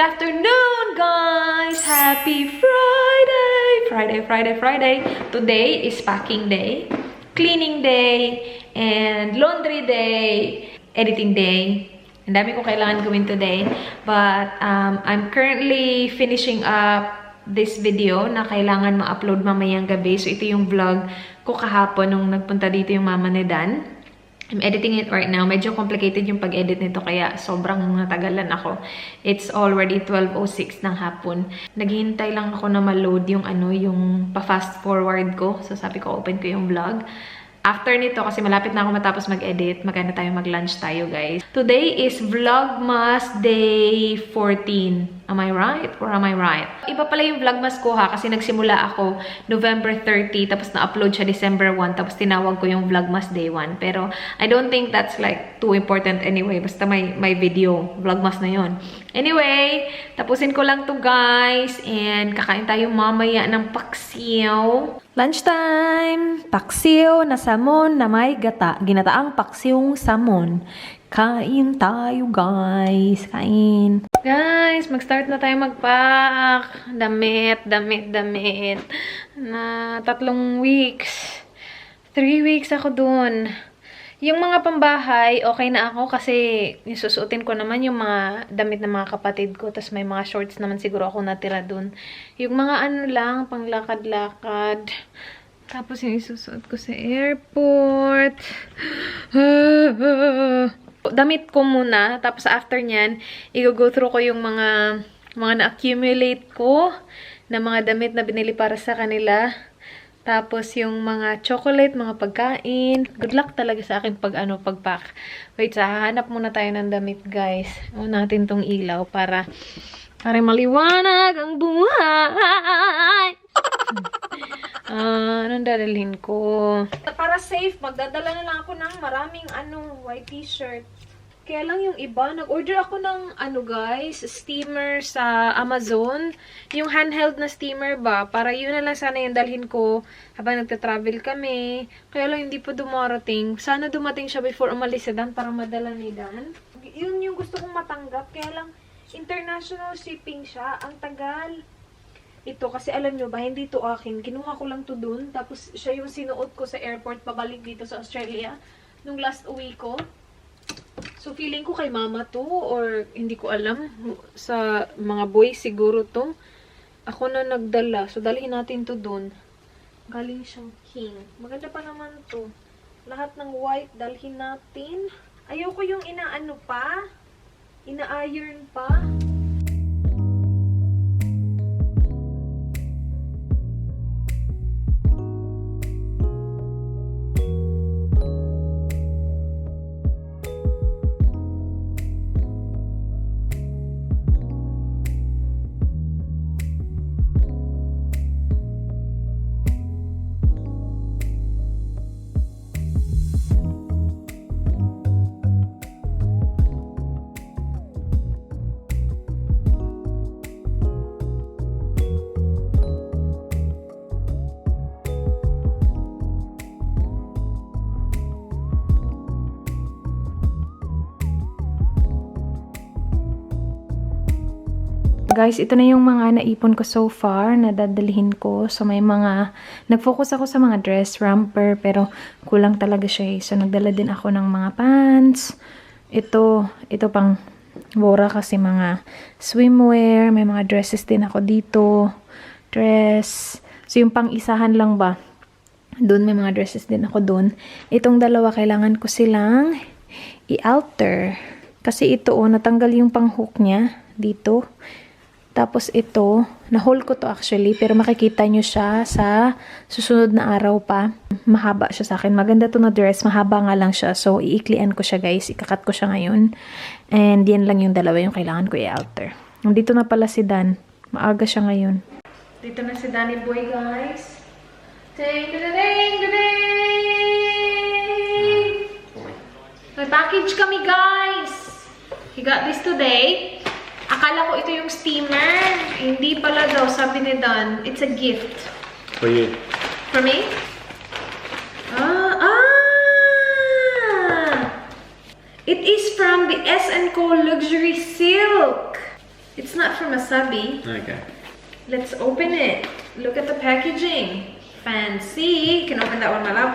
Good afternoon, guys! Happy Friday! Friday. Today is packing day, cleaning day, and laundry day, editing day. Ang dami ko kailangan gawin today. But I'm currently finishing up this video na kailangan ma-upload mamayang gabi. So ito yung vlog ko kahapon nung nagpunta dito yung mama ni Dan. I'm editing it right now. Medyo complicated yung pag-edit nito kaya sobrang natagalan ako. It's already 12:06 ng hapon. Naghihintay lang ako na ma-load yung yung pa-fast forward ko. So sabi ko open ko yung vlog. After nito, kasi malapit na ako matapos mag-edit, magana tayo mag-lunch tayo, guys. Today is Vlogmas Day 14. Am I right? Or am I right? Iba pala yung Vlogmas ko ha, kasi nagsimula ako November 30, tapos na-upload siya December 1, tapos tinawag ko yung Vlogmas Day 1. Pero I don't think that's like too important anyway. Basta may video. Vlogmas na yon. Anyway, tapusin ko lang to guys. And kakain tayo mamaya ng paksiw. Lunchtime! Paksiw na samon na may gata. Ginataang paksiwong samon. Kain tayo, guys. Kain. Guys, mag-start na tayo mag-pack. Damit. Na 3 weeks. 3 weeks ako dun. Yung mga pambahay, okay na ako kasi isusuotin ko naman yung mga damit ng mga kapatid ko. Tapos may mga shorts naman siguro ako natira dun. Yung mga lang, panglakad-lakad. Tapos yung isusuot ko sa airport. Damit ko muna. Tapos after nyan, i-go through ko yung mga na-accumulate ko na mga damit na binili para sa kanila. Tapos yung mga chocolate, mga pagkain. Good luck talaga sa akin pag-pack. Wait, hahanap muna tayo ng damit, guys. Una natin tong ilaw para maliwanag ang buhay. Anong dadalhin ko? Para safe, magdadala na lang ako ng maraming white t-shirt. Kaya lang yung iba, nag-order ako ng guys, steamer sa Amazon. Yung handheld na steamer ba? Para yun na lang sana yung dalhin ko habang nagta-travel kami. Kaya lang hindi pa dumarating. Sana dumating siya before umalis si Dan para madala ni Dan. Yun yung gusto kong matanggap. Kaya lang international shipping siya. Ang tagal. Ito kasi alam nyo ba, hindi to akin. Kinuha ko lang to dun. Tapos siya yung sinuot ko sa airport pabalik dito sa Australia. Nung last uwi ko. So, feeling ko kay mama to or hindi ko alam. Sa mga boys siguro to. Ako na nagdala. So, dalhin natin to dun. Galing siyang king. Maganda pa naman to. Lahat ng white dalhin natin. Ayoko yung ina-iron pa. Guys, ito na yung mga naipon ko so far na dadalhin ko. So, may mga, nag-focus ako sa mga dress, romper, pero kulang talaga siya. So, nagdala din ako ng mga pants. Ito pang bora kasi mga swimwear. May mga dresses din ako dito. Dress. So, yung pang-isahan lang ba? Doon may mga dresses din ako doon. Itong dalawa, kailangan ko silang i-alter. Kasi ito, natanggal yung pang-hook niya dito. Tapos ito, na-haul ko to actually, pero makikita nyo siya sa susunod na araw pa. Mahaba siya sa akin. Maganda to na dress, mahaba nga lang siya. So, iiklian ko siya guys. Ikakat ko siya ngayon. And yan lang yung dalawa yung kailangan ko i-alter. Nandito na pala si Dan. Maaga siya ngayon. Dito na si Danny Boy guys. Ding, ding, ding, ding! May package kami guys! He got this today. Akala ko ito yung steamer. Hindi pala daw, sabi ni Dan. It's a gift. For you. For me? It is from the S&Co Luxury Silk. It's not from Asabi. Okay. Let's open it. Look at the packaging. Fancy. You can open that one, my love.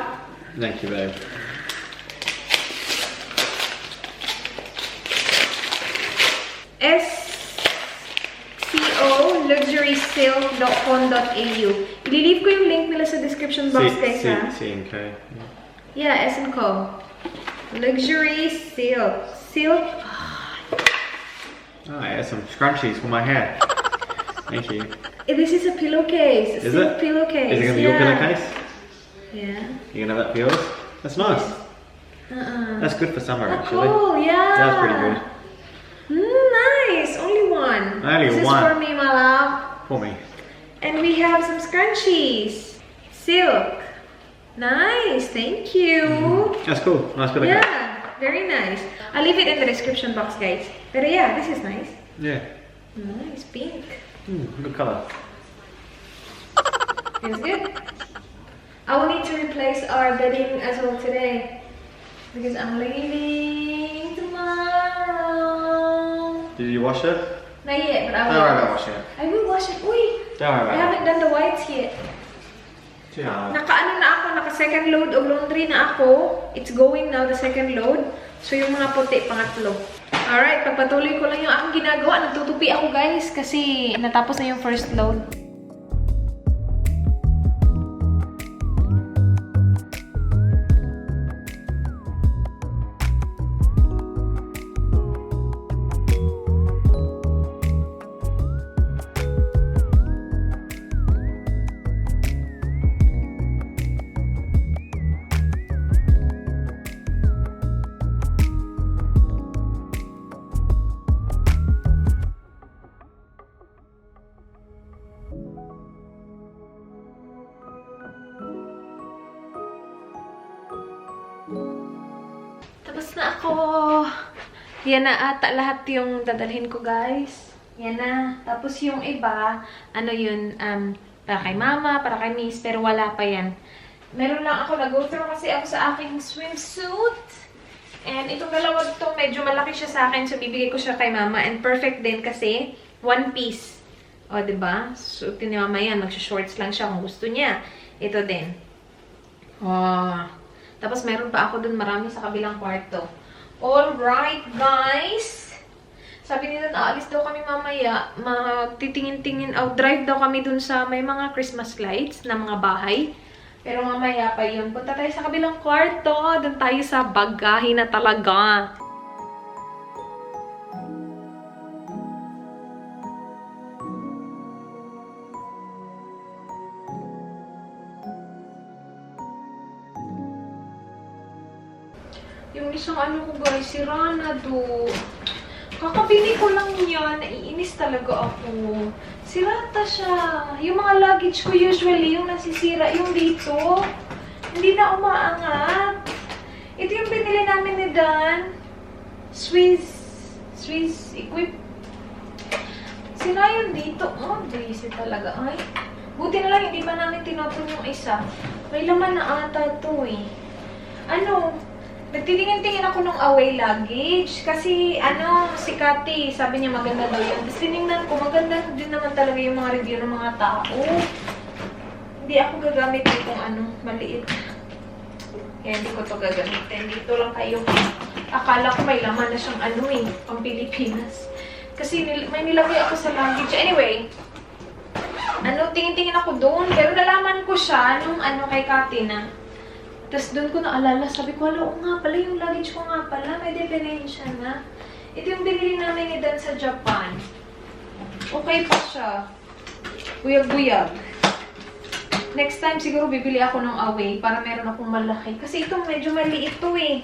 Thank you, babe. S&Co luxurysilk.com.au. I-leave ko yung link nila sa description box, guys, ha? S&Co. Yeah, S&Co. Luxury silk. Silk. Oh, I have some scrunchies for my hair. Thank you. This is a pillowcase. Is silk it? Pillowcase. Is it going to be your pillowcase? Yeah. You going to have that for yours? That's nice. That's good for summer, actually. Cool, yeah. That's pretty good. Nice. Only one. Only this one. This is for me, my love. For me. And we have some scrunchies. Silk. Nice. Thank you. That's cool. Nice pillowcase. Yeah. Very nice. I'll leave it in the description box, guys. But yeah, this is nice. Yeah. Nice. Pink. Good colour. Feels good. I will need to replace our bedding as well today. Because I'm leaving tomorrow. Did you wash it? Not yet, but I will. Don't worry about washing it. I will wash it. Uy! Don't worry I about haven't done the whites yet. Too hard. Naka-ano na ako, naka-second load of laundry na ako. It's going now, the second load. So yung mga puti, pangatlo. Alright, pagpatuloy ko lang yung aking ginagawa. Nagtutupi ako, guys, kasi natapos na yung first load. Tapos na ako. Yan na ata lahat yung dadalhin ko, guys. Yan na. Tapos yung iba, ano yun, para kay mama, para kay miss, pero wala pa yan. Meron lang ako, nag-go through kasi ako sa aking swimsuit. And itong dalawa to, medyo malaki siya sa akin, so bibigay ko siya kay mama. And perfect din kasi, one piece. O, diba? Suotin ni mama yan, mag-shorts lang siya kung gusto niya. Ito din. Tapos meron pa ako dun marami sa kabilang kwarto. Alright, guys. Sabi nila na aalis daw kami mamaya. Magtitingin-tingin out. Drive daw kami dun sa may mga Christmas lights na mga bahay. Pero mamaya pa yun. Punta tayo sa kabilang kwarto. Dun tayo sa bagahe na talaga. Yung isang ano ko, guys, sira na do. Kakabili ko lang yan. Naiinis talaga ako. Sirata siya. Yung mga luggage ko usually, yung nasisira, yung dito. Hindi na umaangat. Ito yung binili namin ni Dan. Swiss equip. Sira yun dito. Oh, busy talaga. Ay, buti na lang, hindi pa namin tinapon yung isa. May laman na ata to eh. Ano? Nagtitingin-tingin ako ng away luggage. Kasi, si Kati, sabi niya maganda daw yan. Tapos tinignan ko, maganda din naman talaga yung mga review ng mga tao. Hindi ako gagamit itong maliit. Kaya hindi ko to gagamitin. Dito lang kayo. Akala ko may laman na siyang pang Pilipinas. Kasi may nilagay ako sa luggage. Anyway, tingin-tingin ako doon. Pero nalaman ko siya nung kay Kati na. Tapos doon ko naalala, sabi ko, oo nga pala, yung luggage ko nga pala, may diferensya na. Ito yung binili namin ni Dan sa Japan. Okay pa siya. Buyag-buyag. Next time, siguro bibili ako ng away para meron akong malaki. Kasi ito, medyo maliit to eh.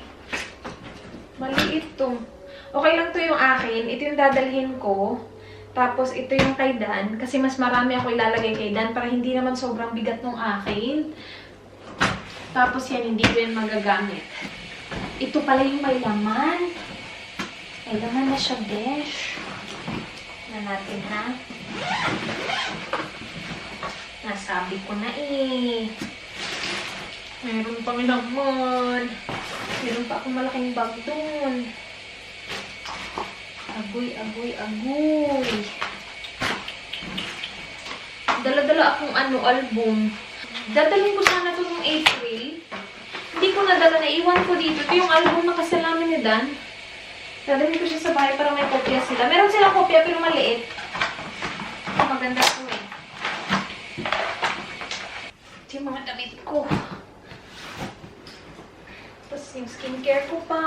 Maliit to. Okay lang to yung akin. Ito yung dadalhin ko. Tapos, ito yung kay Dan. Kasi mas marami ako ilalagay kay Dan para hindi naman sobrang bigat ng akin. Tapos yan, hindi ko yan magagamit. Ito pala yung may laman. May laman na siya, besh. Na natin, ha? Nasabi ko na eh. Meron pang laman. Meron pa akong malaking bag doon. Agoy, agoy, agoy. Dala-dala akong album. Dadalhin ko sana ito noong April. Hindi ko nadala, naiwan ko dito. Ito yung album na kasalamin ni Dan. Dadalhin ko siya sa bahay para may kopya sila. Meron silang kopya pero maliit. Maganda ko eh. Ito yung mga damit ko. Tapos yung skincare ko pa.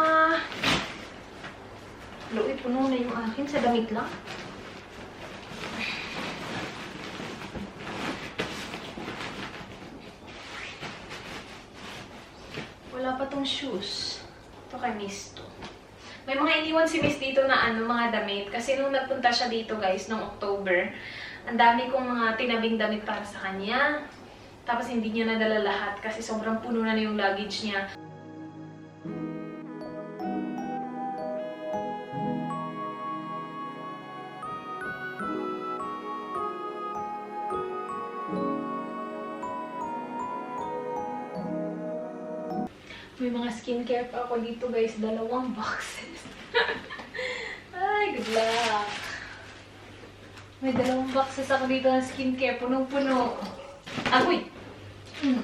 Loy, puno na yung akin sa damit lang. Wala pa tong shoes. Ito kay Miss to. May mga iniwan si Miss dito na mga damit. Kasi nung nagpunta siya dito guys, noong October, ang dami kong mga tinabing damit para sa kanya. Tapos hindi niya nadala lahat kasi sobrang puno na yung luggage niya. May mga skincare pa ako dito guys, 2 boxes. Ay, good luck. May 2 boxes ako dito ng skincare, punong-puno. Agoy! 1.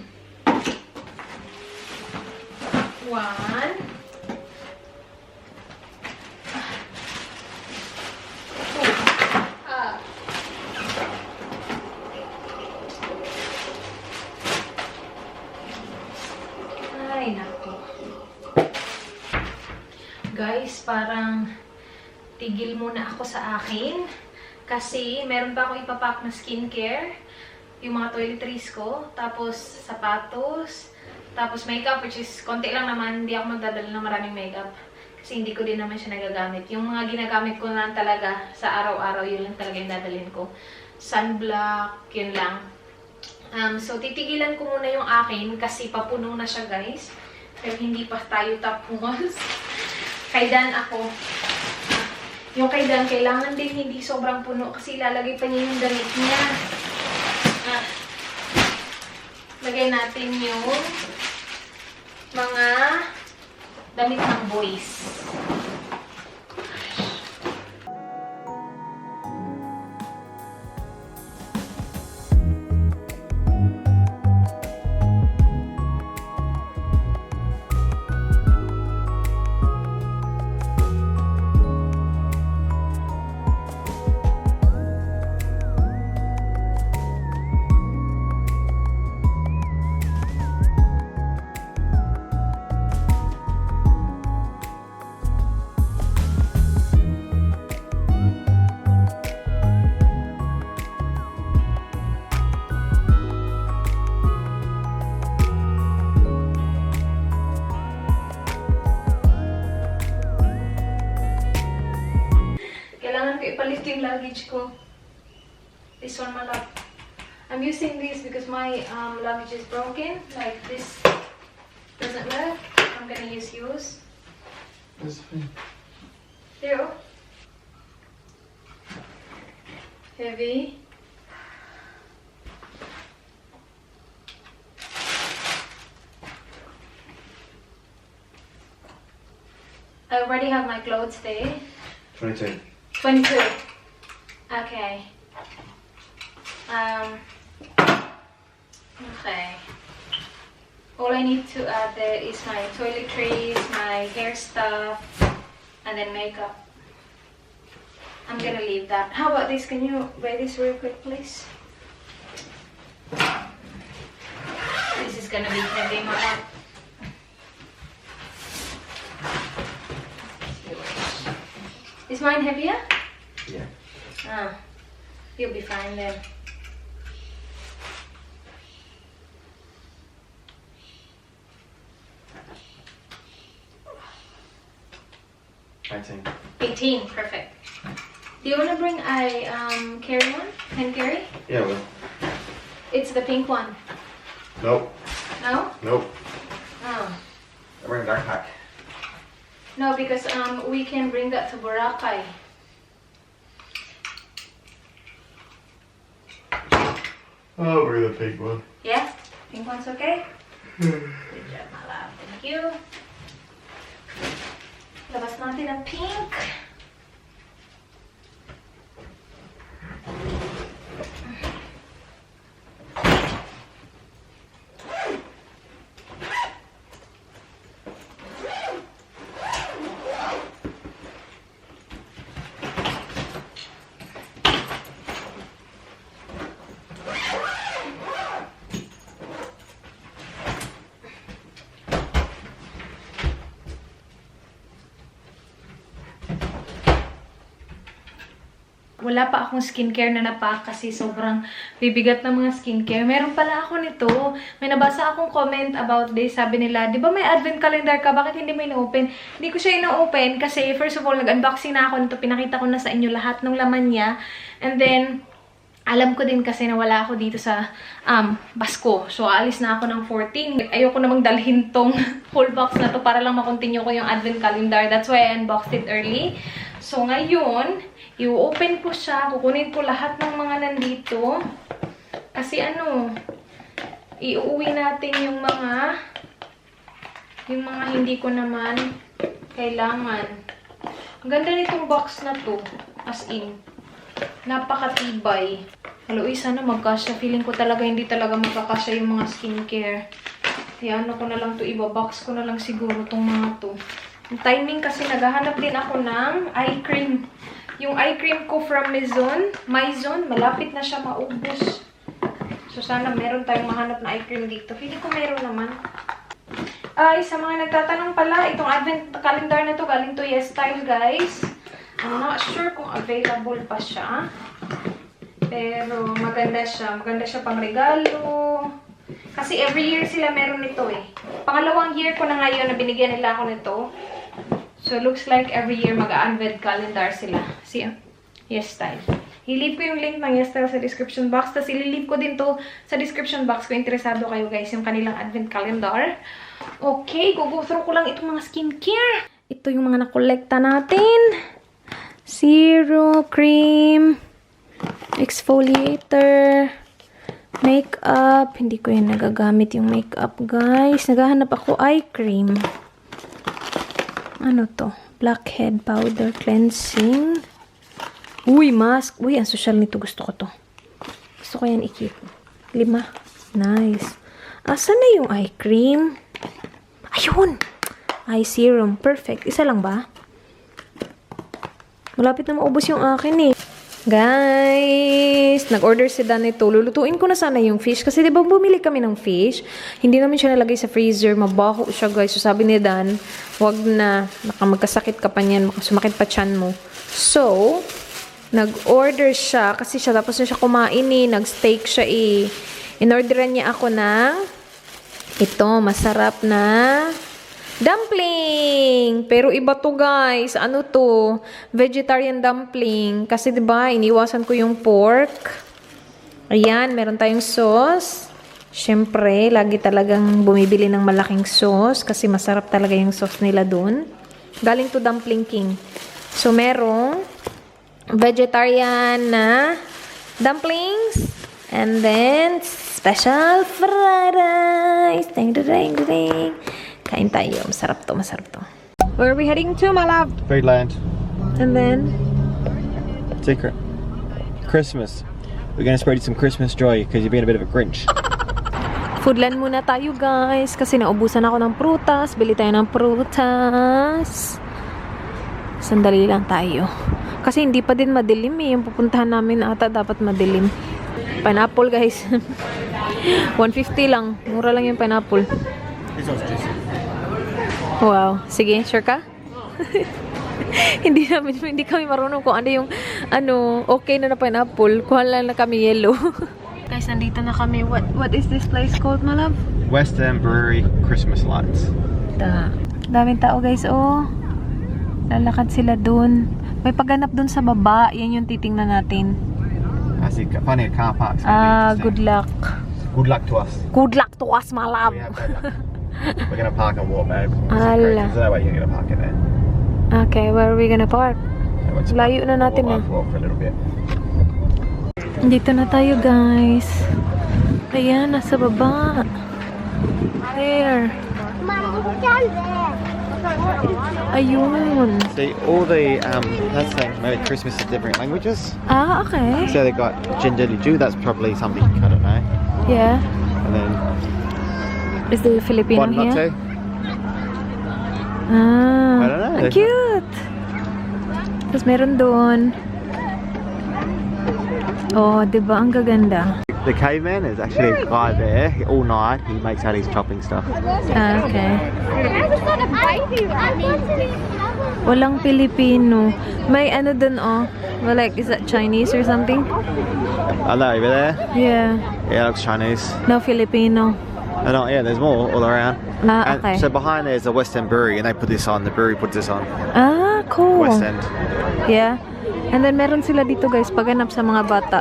2. Ay, naku. Guys, parang tigil muna ako sa akin. Kasi meron pa akong ipapack na skincare. Yung mga toiletries ko. Tapos sapatos. Tapos makeup, which is konti lang naman. Hindi ako magdadala ng maraming makeup. Kasi hindi ko din naman siya nagagamit. Yung mga ginagamit ko lang talaga sa araw-araw, yun lang talaga yung dadalhin ko. Sunblock, yun lang. So, titigilan ko muna yung akin kasi papuno na siya, guys. Pero hindi pa tayo tapos. Kay Dan ako. Yung kay Dan, kailangan din hindi sobrang puno kasi ilalagay pa niya yung damit niya. Lagay natin yung mga damit ng boys. Ipalit yung luggage ko. This one malap. I'm using this because my luggage is broken. Like this doesn't work. I'm gonna use yours. That's fine. Here. Heavy. I already have my clothes there. 22. 22. Okay. Okay. All I need to add there is my toiletries, my hair stuff, and then makeup. I'm gonna leave that. How about this? Can you wear this real quick, please? This is gonna be heavy, Mama. Is mine heavier? Yeah. Oh, you'll be fine then. $18. 18, perfect. Do you want to bring a carry one? Hand carry? Yeah, well. It's the pink one. Nope. No? Nope. Oh. I bring a backpack. No, because we can bring that to Boracay. I'll bring the pink one. Yeah? Pink one's okay? Good job, my love. Thank you. Labas natin ang pink. wala pa akong skincare na napack kasi sobrang bibigat ng mga skincare. Meron pala ako nito. May nabasa akong comment about this. Sabi nila, di ba may advent calendar ka? Bakit hindi mo ina-open? Hindi ko siya ina-open kasi first of all, nag-unboxing na ako nito. Pinakita ko na sa inyo lahat ng laman niya. And then, alam ko din kasi na wala ako dito sa Pasko. So, aalis na ako ng 14. Ayoko namang dalhin tong whole box na to para lang makontinue ko yung advent calendar. That's why I unboxed it early. So, ngayon, i-open ko siya. Kukunin ko lahat ng mga nandito. Kasi iuwi natin yung mga hindi ko naman kailangan. Ang ganda nitong box na to. As in, napakatibay. Hello, sana magkasya. Feeling ko talaga hindi talaga magkakasya yung mga skincare. Kaya ko na lang to, iba-box ko na lang siguro tong mga to. Yung timing kasi naghahanap din ako ng eye cream. Yung eye cream ko from Maison, malapit na siya maubos. So, sana meron tayong mahanap na eye cream dito. Feeling ko meron naman. Ay, sa mga nagtatanong pala, itong advent calendar na to, galing to Yes Style, guys. I'm not sure kung available pa siya. Pero, maganda siya. Maganda siya pang regalo. Kasi every year sila meron nito eh. Pangalawang year ko na ngayon na binigyan nila ako nito. So, looks like every year mag-advent calendar sila. See, Yes Style. I-leave ko yung link ng Yes Style sa description box. Tapos, i-leave ko din to sa description box kung interesado kayo guys yung kanilang advent calendar. Okay, go through ko lang itong mga skincare. Ito yung mga nakolekta natin. Zero, cream, exfoliator, makeup. Hindi ko yan nagagamit yung makeup, guys. Naghahanap ako eye cream. Ano to? Blackhead powder cleansing. Uy, mask. Uy, ang social nito. Gusto ko to. Gusto ko yan i-keep. 5. Nice. Asan na yung eye cream? Ayun! Eye serum. Perfect. Isa lang ba? Malapit na maubos yung akin eh. Guys, nag-order si Dan ito. Lulutuin ko na sana yung fish. Kasi diba bumili kami ng fish? Hindi namin siya nalagay sa freezer. Mabaho siya guys. So sabi ni Dan, wag na. Baka magkasakit ka pa niyan. Baka sumakit pa tiyan mo. So, nag-order siya. Kasi siya tapos na siya kumain eh. Nag-steak siya eh. In-orderan niya ako ng ito, masarap na dumpling! Pero iba to guys. Ano to? Vegetarian dumpling. Kasi diba, iniwasan ko yung pork. Ayan, meron tayong sauce. Siyempre, lagi talagang bumibili ng malaking sauce. Kasi masarap talaga yung sauce nila dun. Galing to Dumpling King. So, merong vegetarian na dumplings. And then, special fried rice. Ding, ding, ding, ding. Kain tayo. Masarap to, masarap to. Where are we heading to, my love? Foodland. And then? Secret. Christmas. We're gonna spread you some Christmas joy because you're being a bit of a Grinch. Foodland muna tayo, guys. Kasi naubusan ako ng prutas. Bili tayo ng prutas. Sandali lang tayo. Kasi hindi pa din madilim eh. Yung pupuntahan namin ata dapat madilim. Pineapple, guys. 150 lang. Mura lang yung pineapple. Wow. Sige, sure ka? hindi kami marunong kung ano yung okay na pineapple. Kuha lang na kami yellow. Guys, nandito na kami. What is this place called, my love? Western Brewery Christmas Lights. Daming tao, guys. Oh. Lalakad sila dun. May pagganap dun sa baba. Yan yung titingnan natin. I see plenty of car parks. Good luck. Good luck to us. Good luck to us, my love. We're gonna park and walk back. Ala. There's no way you're gonna park it there. Okay, where are we gonna park? Layo na natin eh. Walk for a little bit. Dito na tayo, guys. Ayan, nasa baba. There. Ayun. See, all the that's saying Merry Christmas in different languages. Ah, okay. So they got Jindali Jew. That's probably something I don't know. Yeah. And then is the Filipino one here? latte. Ah, I don't know. Ang cute. Tapos meron doon. Oh, diba? Ang gaganda. The caveman is actually a guy there all night. He makes out his chopping stuff. Ah, okay. Walang Filipino. May ano dun, oh. Well, like, is that Chinese or something? I know, over there? Yeah. Yeah, it looks Chinese. No Filipino. Oh, no, yeah, there's more all around. Ah, And okay. so behind there's a West End brewery, and they put this on. The brewery puts this on. Ah, cool. West End. Yeah. And then meron sila dito, guys, pagganap sa mga bata.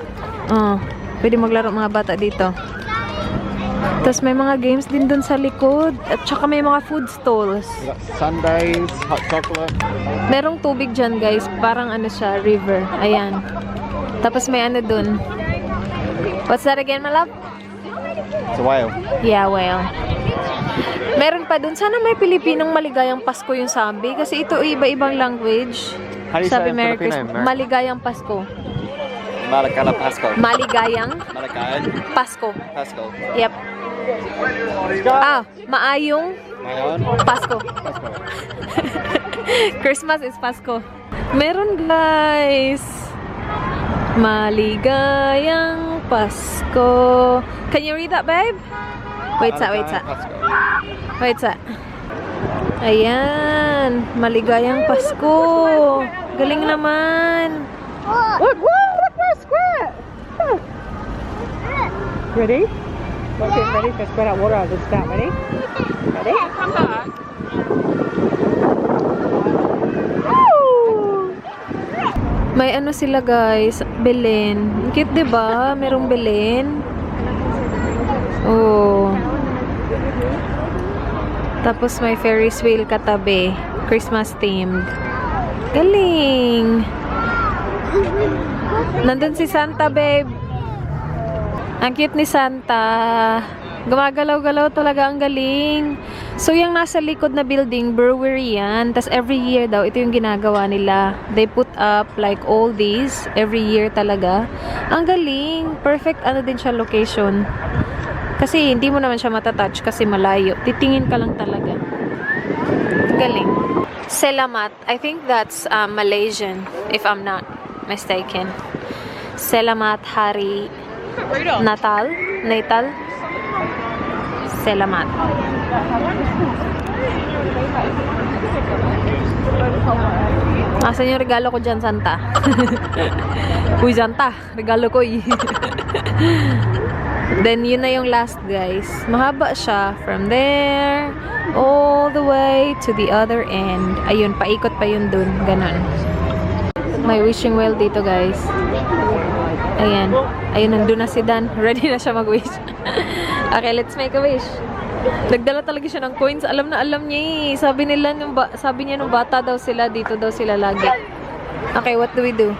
Pwede maglaro mga bata dito. Tapos may mga games din dun sa likod. At saka may mga food stalls. We got sundaes, hot chocolate. Merong tubig dyan, guys. Parang ano siya, river. Ayan. Tapos may ano dun. What's that again, my love? It's a whale. Yeah, well. Meron pa dun. Sana may Pilipinong maligayang Pasko yung sabi. Kasi ito iba-ibang language. How do you Sabi say Merry Filipino? Christmas. Maligayang Pasko. Malagala Pasco. Maligayang Malagayan. Pasko. Pasco. Yep. Maayong Mayon. Pasko. Christmas is Pasko. Meron, guys. Maligayang Pasko. Can you read that, babe? Wait sa. Wait sa. Ayan. Maligayang Pasko. Galing naman. Look, squirt. Ready? Okay, ready? So spread out water out of the spout. Ready? Ready? May ano sila, guys, Belen. Cute, diba? Merong Belen. Oh. Tapos may Ferris wheel katabi. Christmas themed. Galing. Nandun si Santa, babe. Ang cute ni Santa. Gumagalaw-galaw talaga, ang galing. So, yung nasa likod na building, brewery yan. Tapos, every year daw, ito yung ginagawa nila. They put up, like, all these, every year talaga. Ang galing. Perfect, ano din siya, location. Kasi, hindi mo naman siya matatouch kasi malayo. Titingin ka lang talaga. Galing. Selamat. I think that's Malaysian, if I'm not mistaken. Selamat Hari Natal. Selamat. Asan yung regalo ko dyan, Santa? Uy, Santa. Regalo ko eh. Then, yun na yung last, guys. Mahaba siya. From there, all the way to the other end. Ayun, paikot pa yun dun. Ganon. May wishing well dito, guys. Ayan. Ayun, nandun na si Dan. Ready na siya mag-wish. Okay, let's make a wish. Nagdala talaga siya ng coins. Alam na alam niya eh. Sabi niya nung bata daw sila, dito daw sila lagi. Okay, what do we do?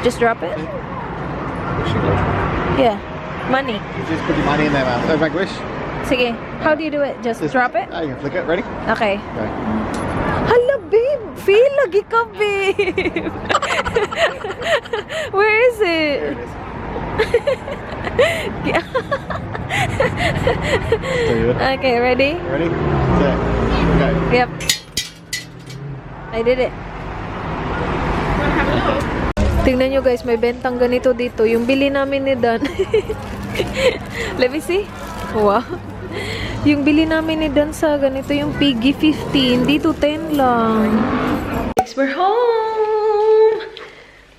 Just drop it? Yeah. Money. You just put your money in there, man. So make a wish. Sige. How do you do it? Just drop it? Oh, you can flick it. Ready? Okay. Go. Hala, babe! Feel lagi ka, babe! Where is it? There it is. Okay, ready? Ready? Set. Go. Yep. I did it. Tingnan nyo, guys, may bentang ganito dito. Yung bili namin ni Dan. Let me see. Wow. Yung bili namin ni Dan sa ganito, yung Piggy 15. Dito 10 lang. We're home!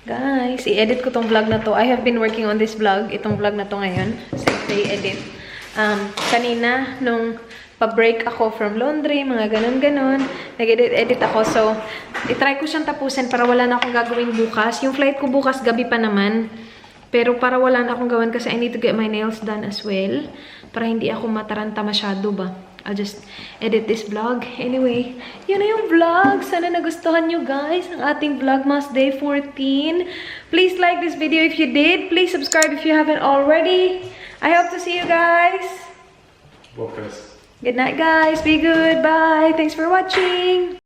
Guys, i-edit ko tong vlog na to. I have been working on this vlog. Itong vlog na to ngayon. Since i-edit. Kanina, nung pa-break ako from laundry, mga ganon-ganon, nag-edit ako. So, itry ko siyang tapusin para wala na akong gagawin bukas. Yung flight ko bukas, gabi pa naman. Pero para wala na akong gawin kasi I need to get my nails done as well. Para hindi ako mataranta masyado ba. I'll just edit this vlog. Anyway, yun na yung vlog. Sana nagustuhan nyo, guys, ang ating Vlogmas Day 14. Please like this video if you did. Please subscribe if you haven't already. I hope to see you guys. Well, first. Good night, guys. Be good. Bye. Thanks for watching.